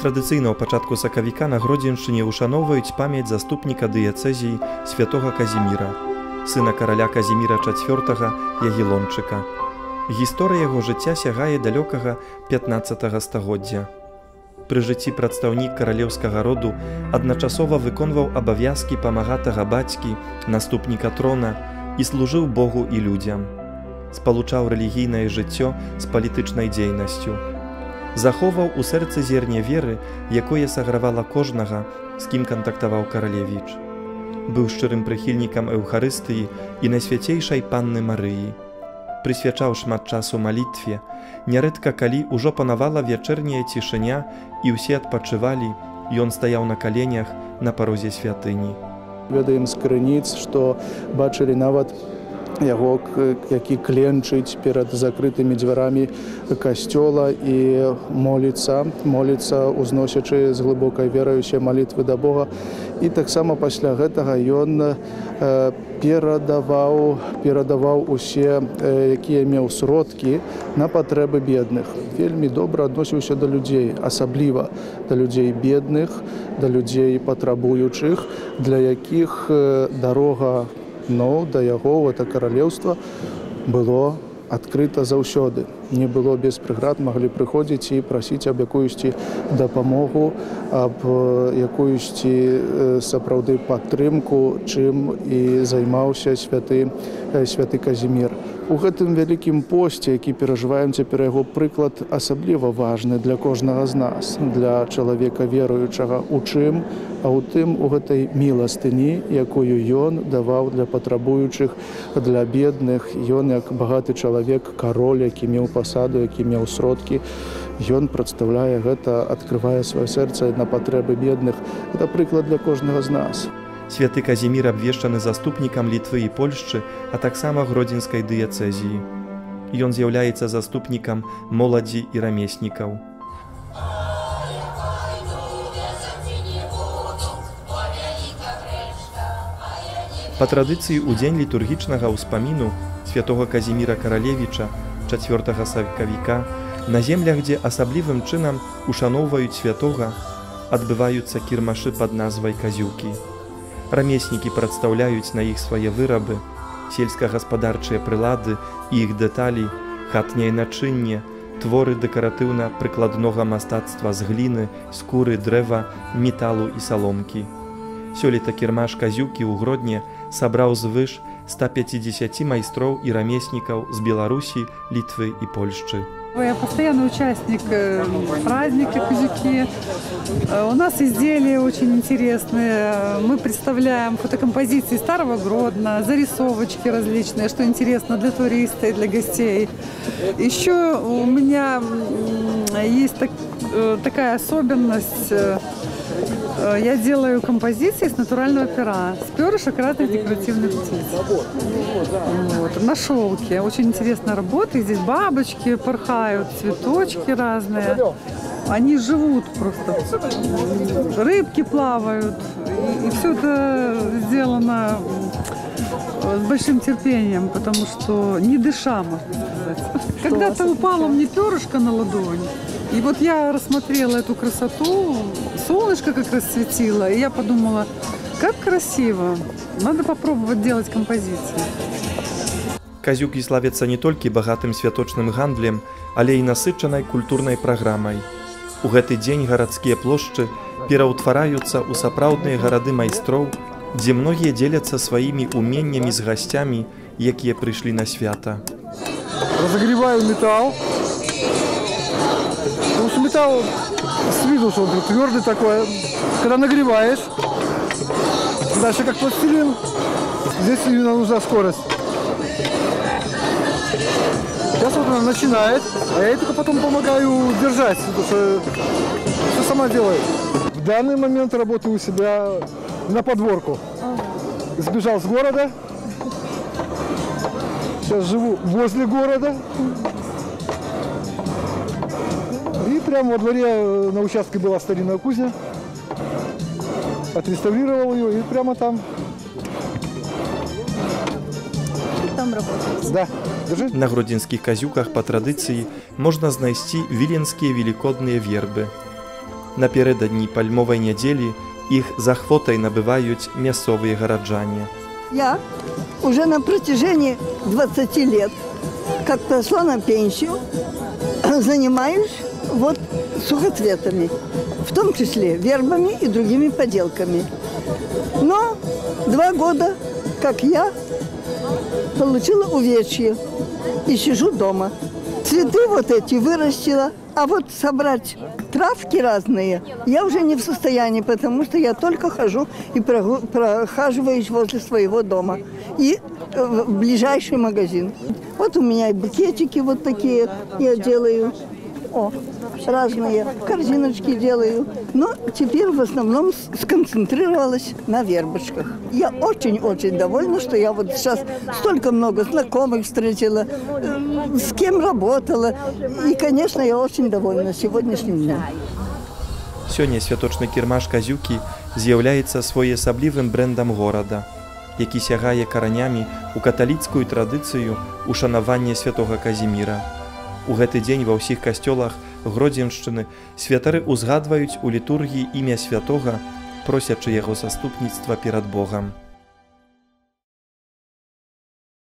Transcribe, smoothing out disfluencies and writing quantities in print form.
Традыцыйна ў пачатку сакавіка на Гродзеншчыне ўшаноўваюць памяць заступніка дыяцэзіі святога Казіміра, сына караля Казіміра IV Ягелончыка. Гісторыя яго жыцця сягае далёкага 15 стагоддзя. Пры жыцці прадстаўнік каралеўскага роду адначасова выконваў абавязкі памагатага бацькі, наступніка трона і служыў Богу і людзям. Спалучаў рэлігійнае жыццё з палітычнай дзейнасцю. Захоўваў у сэрцы зерне веры, якое сагравала кожнага, з кім кантактаваў каралевіч. Быў шчырым прыхільнікам Эўхарыстыі і Найсвяцейшай Панны Марыі. Прысвячаў шмат часу малітве, нярэдка калі ўжо панавала вячэрняя цішыня і ўсе адпачывалі, ён стаяў на каленях на парозе святыні. Ведаем з крыніц, што бачылі нават яго, які кленчыць перад закрытымі дзвярамі касцёла і моліцца, моліцца, узносячы з глыбокай верай усе малітвы да Бога. І таксама пасля гэтага ён перадаваў усе, якія меў сродкі, на патрэбы бедных. Вельмі добра адносіўся да людзей, асабліва да людзей бедных, да людзей патрабуючых, для якіх дарога да яго, это каралеўства, было адкрыта заўсёды. Не было без преград, маглі прыходзіць і прасіць аб якуюсьці дапамогу, аб якуюсьці сапраўды падтрымку, чым і займаўся святы Казімір. У гэтым вялікім посце, які перажываем цяпер, яго прыклад асабліва важны для кожнага з нас, для чалавека веруючага. У чым? А ў тым, у гэтай міластыні, якую ён даваў для патрабуючых, для бедных. Ён, як багаты чалавек, кароль, які меў пасаду, які меў сродкі, ён прадстаўляе гэта, адкрывае сваё сэрца на патрэбы бедных. Гэта прыклад для кожнага з нас. Святы Казімір абвешчаны заступнікам Літвы і Польшчы, а таксама гродзенскай дыяцэзіі. Ён з'яўляецца заступнікам моладзі і рамеснікаў. Па традыцыі ў дзень літургічнага ўспаміну святога Казіміра Каралевіча 4 сакавіка на землях, дзе асаблівым чынам ушаноўваюць святога, адбываюцца кірмашы пад назвай казюкі. Рамеснікі прадстаўляюць на іх свае вырабы, сельскагаспадарчыя прылады і іх дэталі, хатняе начынне, творы дэкаратыўна-прыкладнога мастацтва з гліны, скуры, дрэва, металу і саломкі. Сёлета кірмаш казюкі ў Гродне сабраў звыш 150 майстроў і рамеснікаў з Беларусі, Літвы і Польшчы. Я постоянный участник праздника «Казюки». У нас изделия очень интересные. Мы представляем фотокомпозиции старого Гродно, зарисовочки различные, что интересно для туриста и для гостей. Еще у меня есть такая особенность. Я делаю композиции с натурального пера, с перышек разных декоративных птиц. Вот. На шелке. Очень интересная работа. Здесь бабочки порхают, цветочки разные. Они живут просто. Рыбки плавают. И все это сделано с большим терпением, потому что не дыша, можно сказать. Когда-то упало мне перышко на ладонь. И вот я рассмотрела эту красоту, солнышко как раз светило, и я подумала, как красиво, надо попробовать делать композиции. Казюкі славяцца не толькі багатым святочным гандлем, але і насычанай культурнай праграмай. У гэты дзень гарадскія плошчы пераўтвараюцца ў сапраўдныя гарады майстроў, дзе многія дзеляцца сваімі уменнямі з гасцямі, якія прыйшлі на свята. Разогреваю металл. Потому что металл с виду, что он твердый такой. Когда нагреваешь, дальше как пластилин, здесь именно нужна скорость. Сейчас вот она начинает, а я ей только потом помогаю держать, потому что все сама делает. В данный момент работаю у себя на подворку. Сбежал с города. Сейчас живу возле города. И прямо во дворе на участке была старинная кузня. Отреставрировал ее и прямо там. Там работаете? Да. Держи. На гродзенскіх казюках па традыцыі можна знайсці віленскія велікодныя вербы. Напярэдадні пальмовай нядзелі іх з ахвотай набываюць мясцовыя гараджане. Я уже на протяжении 20 лет, как пошла на пенсию, занимаюсь вот сухоцветами, в том числе вербами и другими поделками. Но 2 года, как я получила увечье и сижу дома. Цветы вот эти вырастила, а вот собрать травки разные я уже не в состоянии, потому что я только хожу и прохаживаюсь возле своего дома и в ближайший магазин. Вот у меня и букетики вот такие я делаю. О, разные корзиночки делаю. Но теперь в основном сконцентрировалась на вербочках. Я очень-очень довольна, что я вот сейчас столько много знакомых встретила, с кем работала. И, конечно, я очень довольна сегодняшним днем. Сёння святочны кірмаш «Казюкі» з'яўляецца своеасаблівым брэндам горада, які сягае каранямі ў каталіцкую традыцыю ушанавання святога Казіміра. У гэты дзень ва ўсіх касцёлах Гродзеншчыны святары ўзгадваюць у літургіі імя святога, просячы яго заступніцтва перад Богам.